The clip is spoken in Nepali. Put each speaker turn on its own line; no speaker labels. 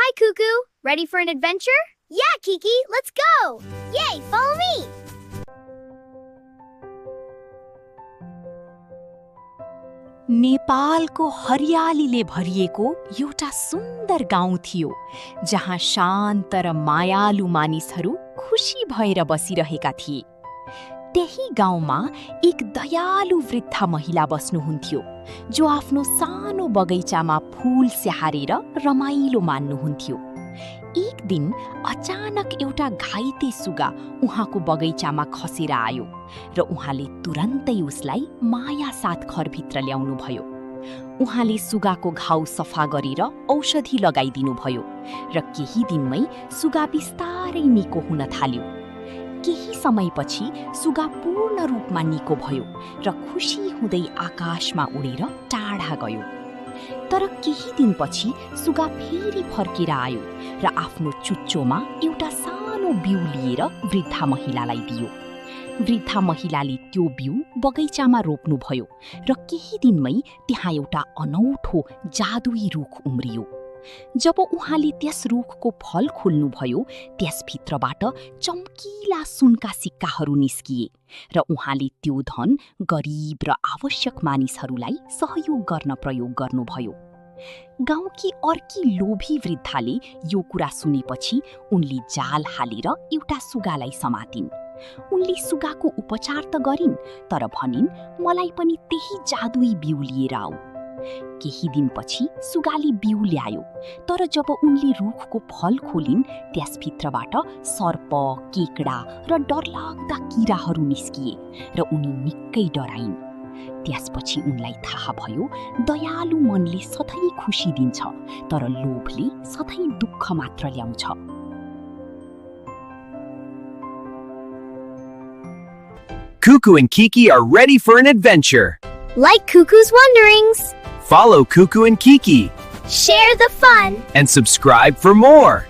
Hi, Cuckoo. Ready for an adventure? Yeah, Kiki, let's go. Yay, follow me.
नेपालको हरियालीले भरिएको एउटा सुन्दर गाउँ थियो जहाँ शान्त र मायालु मानिसहरू खुसी भएर बसिरहेका थिए। त्यही गाउँमा एक दयालु वृद्ध महिला बस्नुहुन्थ्यो जो आफ्नो सानो बगैँचामा फूल स्याहारेर रमाइलो मान्नुहुन्थ्यो। एक दिन अचानक एउटा घाइते सुगा उहाँको बगैँचामा खसेर आयो र उहाँले तुरन्तै उसलाई माया साथ घरभित्र ल्याउनुभयो। उहाँले सुगाको घाउ सफा गरेर औषधि लगाइदिनुभयो र केही दिनमै सुगा बिस्तारै निको हुन थाल्यो। केही समयपछि सुगा पूर्ण रूपमा निको भयो र खुसी हुँदै आकाशमा उडेर टाढा गयो। तर केही दिनपछि सुगा फेरि फर्केर आयो र आफ्नो चुच्चोमा एउटा सानो बिउ लिएर वृद्ध महिलालाई दियो। वृद्ध महिलाले त्यो बिउ बगैँचामा रोप्नुभयो र केही दिनमै त्यहाँ एउटा अनौठो जादुई रुख उम्रियो। जब उहाँले त्यस रुखको फल खोल्नुभयो त्यसभित्रबाट चम्किला सुनका सिक्काहरू निस्किए र उहाँले त्यो धन गरिब र आवश्यक मानिसहरूलाई सहयोग गर्न प्रयोग गर्नुभयो। गाउँकी अर्की लोभी वृद्धाले यो कुरा सुनेपछि उनले जाल हालेर एउटा सुगालाई समातिन्। उनले सुगाको उपचार त गरिन् तर भनिन्, मलाई पनि त्यही जादुई बिउ लिएर आऊ। केही दिनपछि सुगाले बिउ ल्यायो तर जब उनले रुखको फल खोलिन् त्यसभित्रबाट सर्प, केकडा र डरलाग्दा किराहरू निस्किए र उनी निकै डराइन्। त्यसपछि उनलाई थाहा भयो दयालु मनले सधैँ खुसी दिन्छ तर लोभले सधैँ दुःख मात्र ल्याउँछ।
Cuckoo and Kiki are ready for an adventure.
Like Cuckoo's Wanderings.
Follow Cuckoo and Kiki
Share the fun.
and subscribe for more.